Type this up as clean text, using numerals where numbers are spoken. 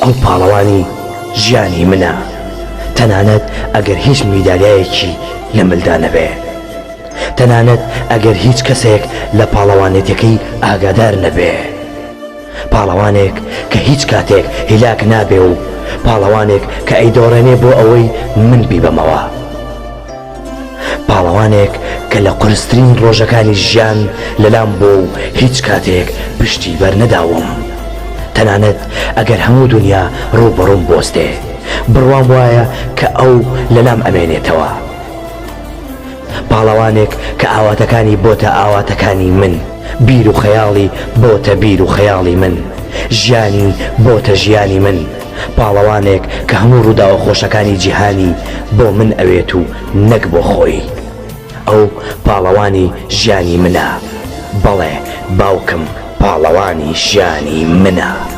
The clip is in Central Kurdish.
ئەو پاڵەوانی ژیانی منە، تەنانەت ئەگەر هیچ میدالیایەکی لە ملدا نەبێ. تەنانەت ئەگەر هیچ کەسێک لە پاڵەوانێتیەکەی ئاگادار نەبێ. پاڵەوانێک کە هیچ کاتێک هیلاک نابێ و پاڵەوانێک کە ئەیدۆڕێنێ بۆ ئەوەی من بیبەمەوە. پاڵەوانێک کە لە قورسترین ڕۆژەکانی ژیان لەلام بووە و هیچ کاتێک پشتی بەرنەداوم. تەنانەت ئەگەر هەموو دونیا ڕووبەڕووم بوەستێ، بڕوام وایە کە ئەو لەلام ئەمێنێتەوە. پاڵەوانێک کە ئاواتەکانی بۆتە ئاواتەکانی من، بیر و خەیاڵی بۆتە بیر و خەیاڵی من، ژیانی بۆتە ژیانی من، پاڵەوانێک کە هەموو ڕووداوە خۆشەکانی جیهانی بۆ من ئەوێت و نەک بۆ خۆی. ئەو پاڵەوانی ژیانی منە. بەڵێ باوکم پاڵەوانی ژیانی منە.